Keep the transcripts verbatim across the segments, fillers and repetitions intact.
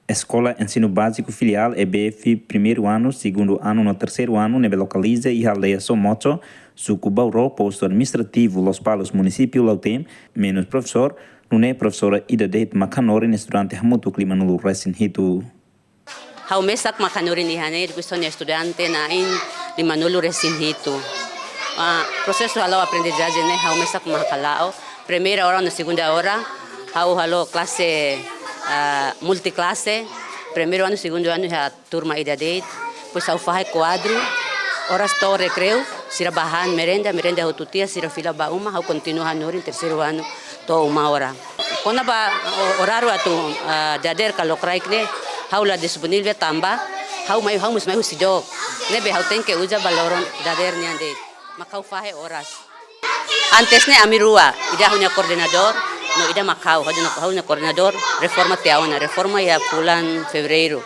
Eskola Ensinu Báziku Filiál, E B F, primeiru anu, segundu anu no terseiru anu ne'ebé lokaliza iha aldeia Somoco, suku Bauro, postu administrativu Lospalos, munisípiu Lautém, menus profesór, nune'e profesora ida de'it mak hanorin estudante hamutuk limanulu-resin-hitu. Ha'u mesak mak hanorin iha ne'e, depois nia estudante na'in limanulu-resin-hitu. Ah, prosesu halo aprendizajen ne'e ha'u mesak mak hala'o. Primeira hora no segunda hora, ha'u halo klase, ah, multiklase. Primeiru anu, segundu anu iha turma ida de'it. Depois ha'u fahe kuadru. Oras to'o rekreiu, sira bá han merenda, merenda hotu tiha, sira fila ba uma, ha'u kontinua hanorin terseiru anu to'o uma hora. Kona-ba o-, oráriu atu, ah, dadeer ka lokraik ne'e, ha'u la disponivel tanba ha'u mai, ha'u mós mai husi dook. Ne'ebé ha'u tenke uza ba loron dadeer nian de'it. Mak ha'u fahe oras. Antes ne'e ami rua, ida ha'u-nia koordenadór, no ida mak ha'u, ha'u-nia, ha'u-nia koordenadór reforma tiha ona, reforma iha fulan Fevereiru.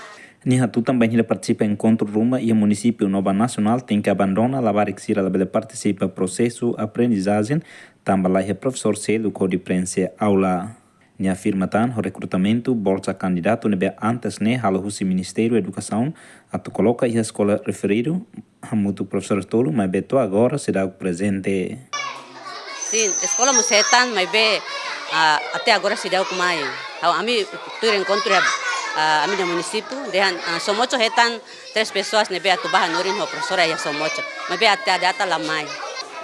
Nia hatutan bainhira partisipa enkontru ruma iha munisípiu no ba nasionál tenke abandona labarik sira labele partisipa prosesu aprendizajen, tanba laiha profesór seluk hodi preenxe aula. Nia afirma tan, ho rekrutamentu bolsa kandidatu ne'ebé antes ne'e halo husi Ministériu Edukasaun atu koloka iha eskola referidu, hamutuk profesór tolu, maibé to'o agora seidauk prezente. Sin, eskola mós hetan, maibé, ah, até agora seidauk mai. Ha'u, ami tuir enkontru iha, ah, ami-nia munisípiu, dehan, ah, Somoco hetan três pessoas ne'ebé atu bá hanorin ho profesora iha Somoco. Maibé até data la mai.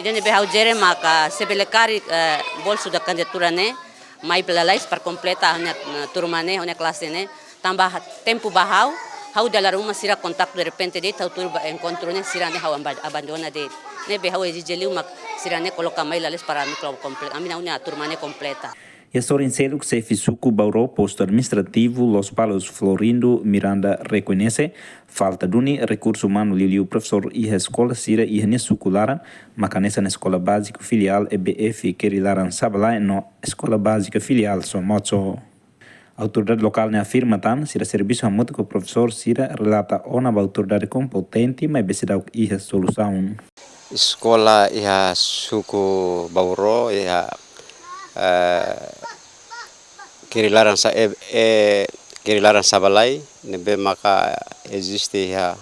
Ida ne'ebé ha'u jere maka se bele karik, eh, bolsu da kandidatura ne'e, mai lalais para kompleta ha'u-nia, eh, turma ne'e, ha'u-nia klase ne'e. Tanba ha-, tempu ba ha'u, ha'u dala ruma sira kontaktu derrepente de'it, ha'u tuur ba enkontru ne'e, sira ne'e ha'u amba-, abandona de'it. Ne'ebé ha'u ezije liu mak sira ne'e koloka mai lalais para ami klo komple-, ami-nia, ha'u-nia turma ne'e kompleta. Iha sorin seluk, xefe suku Bauro, postu administrativu Lospalos, Florindo Miranda, rekoñese falta duni rekursu umanu, liuliu profesór iha eskola sira iha nia suku laran, mak hanesan Eskola Báziku Filiál, E B F, Kerilaran Sabalae, no Eskola Bázika Filiál Somoco. Autoridade lokál ne'e afirma tan, sira servisu hamutuk ho profesór sira relata ona ba autoridade kompetente, maibé seidauk iha solusaun. Eskola iha suku Bauro, iha, eh, Kerilaran Sa-, eh, eh, Kerilaran Sabalae, ne'ebé maka eziste iha,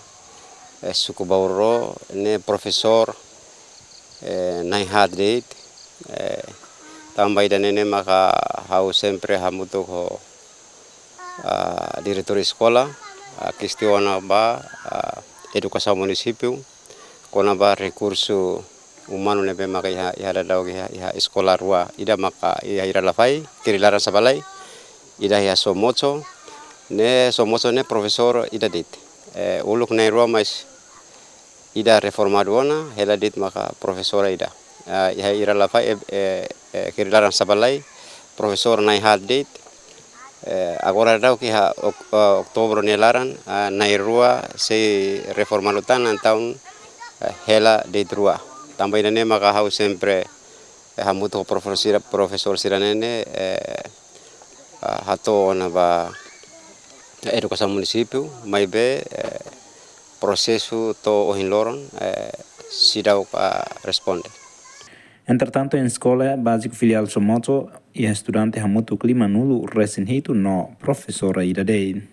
eh, suku Bauro, ne'e profesór, eh, na'in-haat de'it, eh, tanba ida-ne'e ne'e maka ha'u sempre hamutuk ho, ah, diretór eskola, ah, kestiona ba, ah, edukasaun munisípiu, kona-ba rekursu umanu ne'ebé maka iha, iha daudaun iha, iha eskola rua, ida maka iha Iralafai, Kerilaran Sabalae, ida iha Somoco, ne'e Somoco ne'e profesór ida de'it. Eh, uluk na'in-rua, mas ida reformadu ona, hela de'it maka profesora ida. Ah, iha Iralafai, eh, eh, eh, Kerilaran Sabalae, profesór na'in-haat de'it. Eh, agora daudaun iha ok-, eh, Outubru nia laran, ah, na'in-rua sei reformadu tan, entaun, eh, hela de'it rua. Tanba ida-ne'e maka ha'u sempre, eh, hamutuk ho profesór sira, profesór sira-ne'e ne'e, eh, ah, hato'o ona ba edukasaun munisípiu, maibé, eh, prosesu to'o ohin loron, eh, seidauk, ah, responde. Entretantu, iha Eskola Báziku Filiál Somoco, iha estudante hamutuk limanulu-resin-hitu no profesora ida de'it.